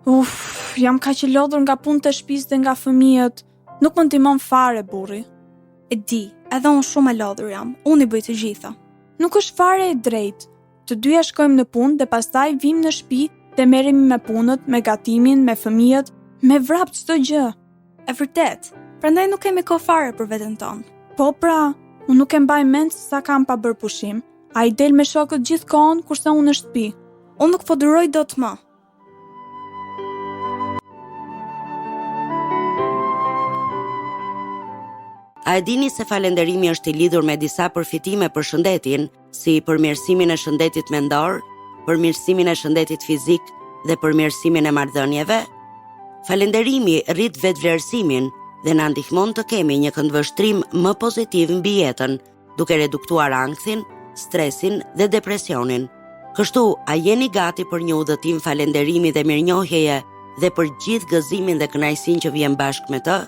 Uf, jam kaq e lodhur nga punët e shtëpisë dhe nga fëmijët. Nuk më ndihmon fare burri. E di, edhe unë shumë e lodhur jam. Unë i bëj të gjitha. Nuk është fare e drejtë. Të dyja shkojmë në punë dhe pastaj vijmë në shtëpi dhe merremi me punët, me gatimin, me fëmijët, me vrap çdo gjë. E vërtetë. Prandaj nuk kemi kohë fare për veten tonë. Po pra, unë nuk e mbaj mend sa kam pa bërë pushim. Ai del me shokët gjithë kohën, kurse unë në shtëpi. Unë nuk po duroj dot më. A e dini se falenderimi është i lidhur me disa përfitime për shëndetin, si përmirësimin e shëndetit mendor, përmirësimin e shëndetit fizik dhe përmirësimin e marrëdhënieve? Falenderimi rrit vetëvlerësimin dhe na ndihmon të kemi një këndvështrim më pozitiv mbi jetën, duke reduktuar ankthin, stresin dhe depresionin. Kështu, a jeni gati për një udhëtim falenderimi dhe mirënjohjeje dhe për gjithë gëzimin dhe kënaqësinë që vjen bashkë me të?